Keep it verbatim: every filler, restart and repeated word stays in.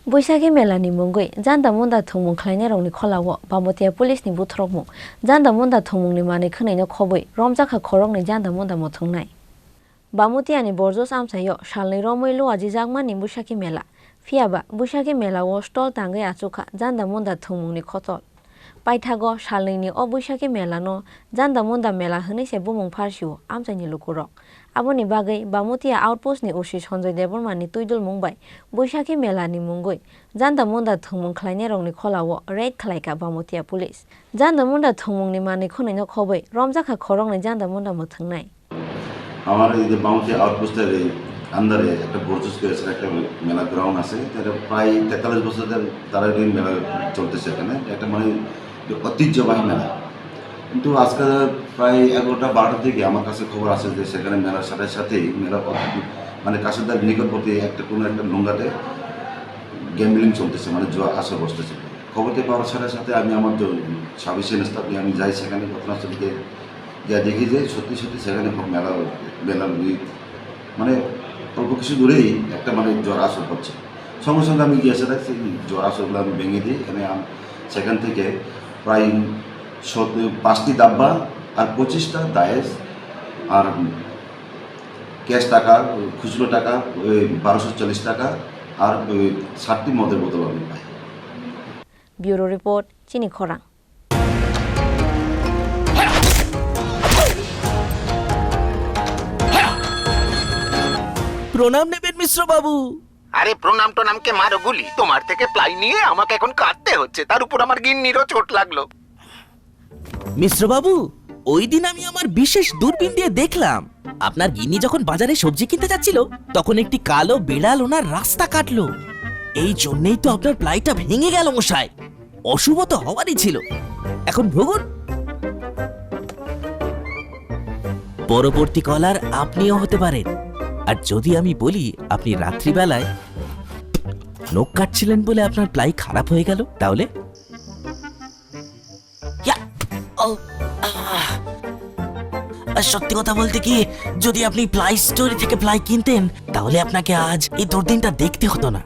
Buisakhi Mela ni mungwi janda munda thwngmung khlainairokni kholao Bamotia Police ni buthrokmung. Janda munda thwngmungni manwi khwnaino khobwi romjakha khoroknwi janda munda mwthwngnai. Bamotia ni Borjos amchaio salnwi romwi luajijakmani Buisakhi Mela. Phiyaba Buisakhi Mela o stall tangwi achukha janda munda thwngmungni khotol. Paithago salnwini o Buisakhi Mela no janda munda mela hwnwi se bumung pharsio amchaini lukurok. Aboni bagwi Bamotia Outpost ni O C Sanjoy Debbarma ni twidulmung bai Buisakhi Mela ni mungwi janda munda thwngmung khlainairokni kholao raid khlaikha Bamotia Police. Janda munda thwngmungni manwi khwnaino khobwi romjakha khoroknwi janda munda mwthwngnai. আমার এই যে বামুতি আউটপোস্টের এই আন্ডারে একটা বর্চস করেছে, একটা মেলা গ্রাউন্ড আছে, এটা প্রায় তেতাল্লিশ বছর ধরে তারা এই মেলা চলতেছে এখানে। একটা মানে ঐতিহ্যবাহী মেলা। কিন্তু আজকে প্রায় এগারোটা বারোটার দিকে আমার কাছে খবর আছে যে সেখানে মেলার সাথে সাথেই মেলার অত-, মানে কাশিদার নিকটবর্তী একটা কোনো একটা নোংরাতে গ্যাম্বলিং চলতেছে, মানে জুয়া আসর বসতেছে। খবরটি পাওয়ার সাথে সাথে আমি আমার যে সাব স্টাফ নিয়ে আমি যাই সেখানে ঘটনাস্থলিতে, যা দেখি যে সত্যি সত্যি সেখানে মেলা, মেলার ওই মানে অল্প কিছু দূরেই একটা মানে জোয়ার আসর হচ্ছে। সঙ্গে সঙ্গে আমি গিয়ে সেটা সেই জোয়ার আসরগুলো আমি ভেঙে দিই। এনে আম-, সেখান থেকে প্রায় সত-, পাঁচটি ডাব্বা আর পঁচিশটা দায়েস আর ক্যাশ টাকা, খুচরো টাকা ওই বারোশো চল্লিশ টাকা আর ওই সাতটি মদের বোতল আমি পাই। Bureau report, Chini Khorang. প্রণাম নেবেন মিশ্র বাবু। আরে প্রণাম টনামকে মারো গুলি, তোমার থেকে প্লাই নিয়ে আমাকে এখন কাঁদতে হচ্ছে, তার উপর আমার গিন্নিরও চোট লাগলো। মিশ্র বাবু, ওই দিন আমি আমার বিশেষ দূরবীন দিয়ে দেখলাম, আপনার গিন্নি যখন বাজারে সবজি কিনতে যাচ্ছিল, তখন একটি কালো বিড়াল ওনার রাস্তা কাটলো। এই জন্যই তো আপনার প্লাইটা ভেঙে গেল মশাই। অশুভ তো হওয়ারই ছিল। এখন ভোগুন। পরবর্তী কলার আপনিও হতে পারেন। আর যদি আমি বলি আপনি রাত্রিবেলায় নখ কাটছিলেন বলে আপনার প্লাই খারাপ হয়ে গেল, তাহলে? ইয়া! ও, আহ! আর সত্যি কথা বলতে কি, যদি আপনি প্লাই স্টোর থেকে প্লাই কিনতেন, তাহলে আপনাকে আজ এই দুর্দিনটা দেখতে হতো না।